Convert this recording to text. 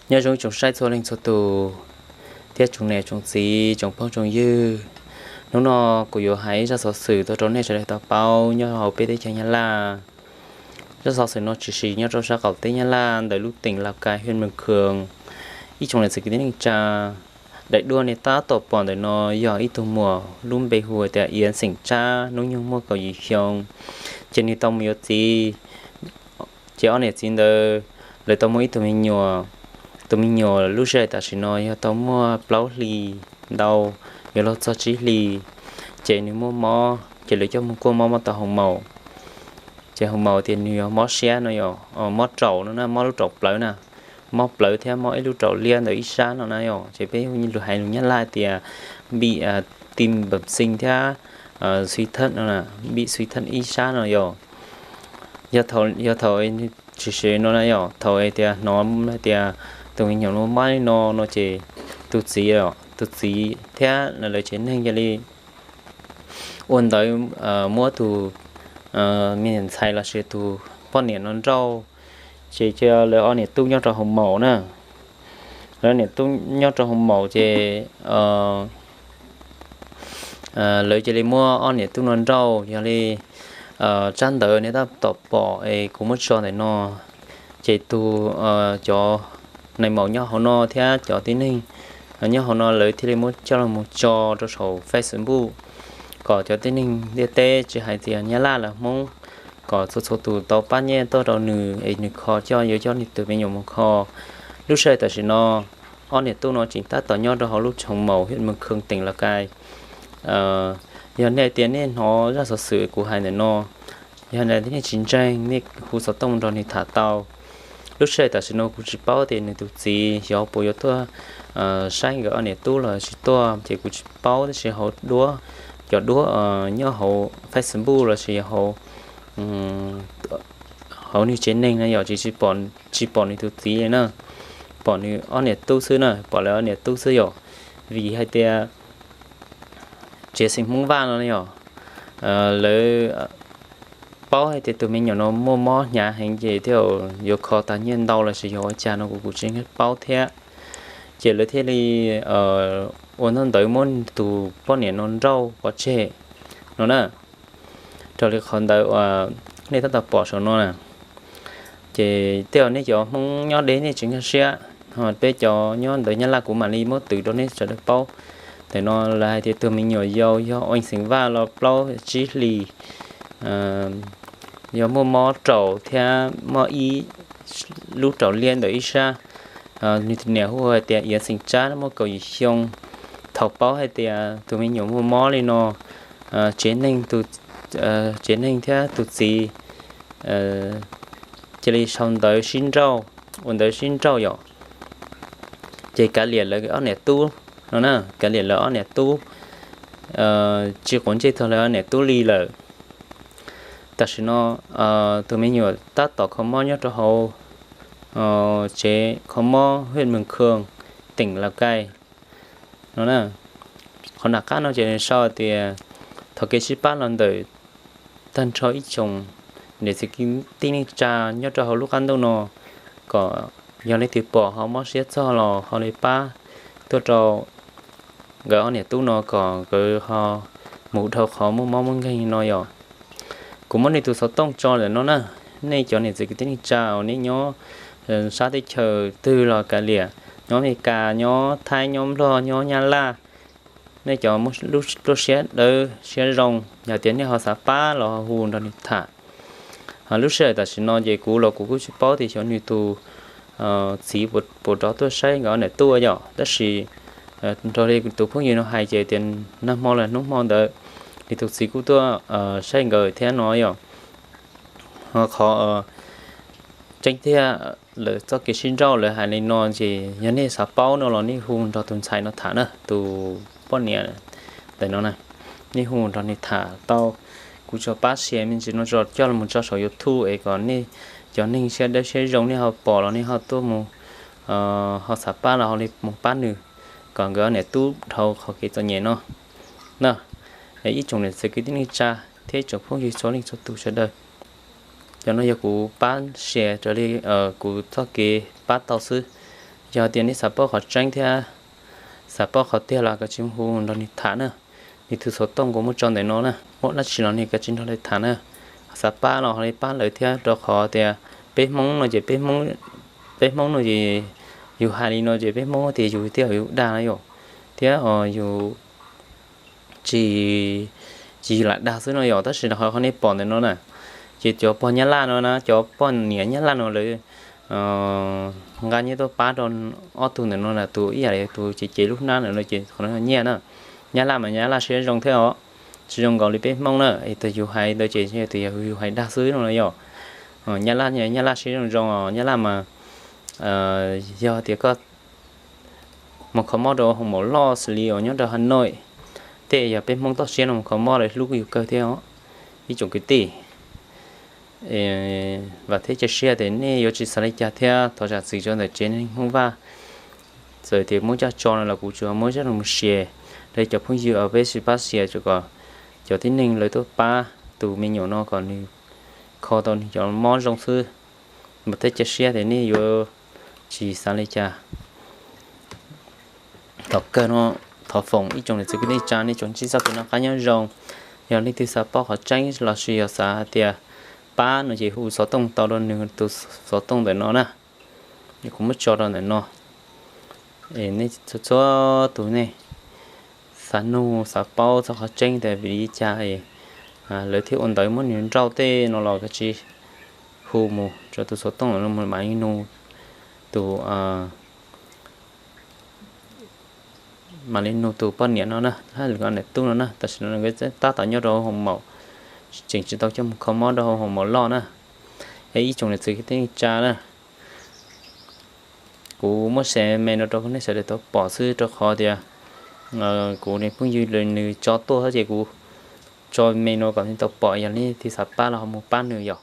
Nyob zoo ib tsoom saib txhua leej txhua tus thiab tsoom niam tsoom txiv tsoom phooj tsoom ywg. Hnub no kuv yuav hais ib zaj xov xwm tuaj rau nej sawv daws tau paub nyob hauv peb teb chaws Nyab Laj. Zaj xov xwm no tshwm sim nyob rau sab qaum teb Nyab Laj ntawm lub teem Lào Cai, huyện Mường Khương. Ib tsoom niam txiv kwv tij neej tsa, daim duab nej tab tom pom ntawm no yog ib tug muam lub npe hu tias Iab xeem Tsab, hnub nyoog muaj kaum yim xyoo, ces nws tau mus yuav txiv. Ces ob niam txiv ntawd lawv tau muaj ib tug me nyuam. Tus me nyuam lub sij hawm tam sim no yog tau muaj plaub hlis ntau, yuav luag txog tsib hlis, ces nws muaj mob, ces lawv coj mus kuaj mob, mob tau hoo maum. Ces hoo maum tias nws yog mob siab no yom, mob raum no na, mob lub raum plawv na, mob plawv thiab mob ib lub raum liab ntawm ib sab no na yom, ces peb lus hais lus Nyab Laj tias bị tim bẩm sinh thiab suy thận no, bị suy thận ib sab no yom. Yog thaum, yog thaum tshwm sim no na yom, thaum tias hnov hais tias tus me nyuam no mob li no no ces tus txiv, tus txiv thiab lawv tsev neeg cia li ua ntawv muab tus me nyuam ntxhais lossis tus poj niam no nrauj, ces cia lawv ob niam tub nyob rau hoo maum na. Lawv niam tub nyob rau hoo maum ces lawv cia li muab ob niam tub no nrauj. Yog li tsab ntawv nej tab tom pom es kuv muab tso ntawm no, ces tus, cov nais maum nyob hauv no thiab cov tib neeg nyob hauv no lawv thiaj li muab coj los mus tso rau saum Facebook, kom cov tib neeg ntiaj teb tsis hais tias Nyab Laj los Hmoob, kom txhua txhua tus tau pab nyiaj tuaj rau nws es nws kho coj, yuav coj nws tus me nyuam mus kho. Lub sij hawm tam sim no ob niam tub no tseem tab tom nyob rau hauv lub hoo maum huyện Mường Khương, tỉnh Lào Cai. Yog nej tias nej hnov zaj xov xwm kuv hais ntawm no, yog nej tsis ntseeg, nej hu xov tooj nrog nws tham tau. Lub sij hawm tam sim no kuv tsis paub tias nws tus txiv xyov puas yuav tuaj saib nkawd ob niam tub los tsis tuaj, ces kuv tsis paub. Tab sis hauv duab, cov duab nyob hauv Facebook lossis hauv, hauv nws tsev neeg no yom, tsis, tsis pom nws tus txiv li na, pom nws ob niam tub xwb na, pom lawv ob niam tub xwb yom. Vim hais tias tsev xeem Hmoob Vaj no yom, lawv paub hais tias tus me nyuam no muaj mob hnyav heev ces thiaj yuav kho tag nyiaj ntau lossis yog ua cas no kuv, kuv tsis paub thiab. Ces lawv thiaj li ua ntaub ntawv muab tus poj niam no nrauj pov tseg no na. Raws li qhov ntawd uas nej tab tom pom saum no na, ces tej zaum nej cov Hmoob nyob deb nej tsis nkag siab, ho peb cov nyob ntawm Nyab Laj kuv mam li muab twv rau nej sawv daws paub. Ntawm no lawv hais tias tus me nyuam yau yog ua xeem Vaj los plaub tsib hlis, yog muaj mob raum thiab mob ib lub raum liab ntawm ib sab. Nws tus niam hu hais tias Iab xeem Tsab, muaj kaum yim xyoo. Thaum paub hais tias tus me nyuam muaj mob li no, tsev neeg, tsev neeg thiab tus txiv cia li sau ntawv sib nrauj, ua ntawv sib nrauj yom, ces kav liam lawv ob niam tub no na, kav liam lawv ob niam tub, tsis quav ntsej txog lawv ob niam tub li lawm. Tam sim no tus me nyuam tab tom kho mob nyob rau hauv tsev kho mob huyện Mường Khương, tỉnh Lào Cai no na. Qhov nram qab no ces sau tias thov kev sib pab los ntawm tag nrho ib tsoom niam txiv kwv tij neej tsa nyob rau hauv lub qab ntuj no, kom yog leej twg pom ho mob siab txog los ho li pab tuaj rau nkawd ob niam tub no kom nkawd ho mus dhau qhov muaj mob muaj nkeeg no yom. Kuv muab nws tus xov tooj tso ntawm no na. Nej cov niam txiv kwv tij neej tsa uas nej nyob sab teb chaws twg los kav liam, nyob Amelikas, nyob Thaib, nyob Nplog, nyob Nyab Laj, nej cov muaj lub siab dawb siab zoo, yog tias nej ho xav pab los ho hu nrog nws tham. Lub sij hawm tam sim no ces kuv los kuv kuj tsis paub tias xyov nws tus txiv puas rov tuaj saib nkawd ob niam tub yom, tab sis nrog li tus phooj ywg no hais ces tias nag hmo los hnub hmo ntawd nws tus txiv kuj tuaj saib nkawd thiab no yom. Ho qhov tseeb tiag lawv txoj kev sib nrauj lawv hais li no ces yog nej xav paub no los nej hu nrog tus ntxhais no tham na, tus poj niam ntawm no na, nej hu nrog nws tham tau. Kuv tsuas pab share me ntsis no coj los tso saum YouTube es kom nej cov neeg siab dawb siab zoo nej ho pom los nej ho tuaj mus, ho xav pab los ho li mus pab nws, kom nkawd ob niam tub dhau qhov kev txom nyem no na. Ib tsoom niam txiv kwv tij neej tsa thiab ib tsoom phooj ywg txhua leej txhua tus sawv daws, cov no yog kuv pab share raws li kuv txoj kev pab tau xwb. Yog tias nej xav paub qhov tseeb thiab xav paub qhov tiag los koj tsis hu nrog nws tham na. Nws tus xov tooj kuv muab tso ntawm no na, muaj dab tsi los nej koj tsis nrog lawv tham na. Xav pab los ho li pab lawv thiab, rau qhov tias peb Hmoob no ces peb Hmoob no ces yus hais li no ces peb Hmoob tias yus thiaj yus dag na yom, thiab yus tsis, tsis lam dag xwb no yom. Tab sis qhov nej pom ntawm no na, ces cov pog Nyab Laj no na, cov poj niam Nyab Laj no lawv nqa nyiaj tuaj pab rau ob tug ntawm no na, tus ib yam li tus ces cev lub hnab ntawm no ces qhov no nyiaj na. Nyab Laj mas Nyab Laj siab zoo thiab os, tsis zoo nkaus li peb Hmoob na. Es tus yus hais ntawd ces tus yus hais dag xwb no yom. Nyab Laj, Nyab Laj siab zoo zoo os, Nyab Laj mas yog tias koj mus kho mob rau hoo maum loj xws li uas nyob rau Hà Nội, tej yog peb Hmoob toj siab no mus kho mob lawv hlub yus kawg thiab os ib tsoom kwv tij. Vam thiab cia siab tias nej yuav tsis xav li cas thiab thov zam txim rau ntawm tsev neeg Hmoob Vaj. Txawm tias muab caj tso no los kuv tsuas muab zaj no mus share rau cov phooj ywg uas peb sib pab share kom cov tib neeg lawv tuaj pab tus me nyuam no kom nws kho tau nws cov mob zoo xwb. Vam thiab cia siab tias nej yuav tsis xav li cas. Thaum kawg no thov foom ib tsoom niam txiv kwv tij tsa nej tsoom tsib txoj kev noj qab nyob zoo. Yog leej twg xav paub qhov tseeb los sis yog xav hais tias pab no ces hu xov tooj tau rau nws tus xov tooj ntawm no na, kuv muab tso rau ntawm no. Nej txhua txhua tus nej xav nug xav paub txog qhov tseeb tias vim li cas lawv thiaj ua ntawd muab nws nrauj tej no los koj tsis hu mus rau tus xov tooj no mus mam li nug tus mam li nug tus poj niam no na, hab lwm niam tub no na, tam sim no nws tab tom nyob rau hoo maum, tseem tsis tau coj mus kho mob rau hoo maum loj na. Es ib tsoom niam txiv kwv tij tsa na, kuv muab share me no rau nej sawv daws tau pom xwb rau qhov tias kuv niag phooj ywg nws tso tuaj xwb ces kuv tso me no kom nej tau pom, yog leej twg xav pab los ho mus pab nws yom.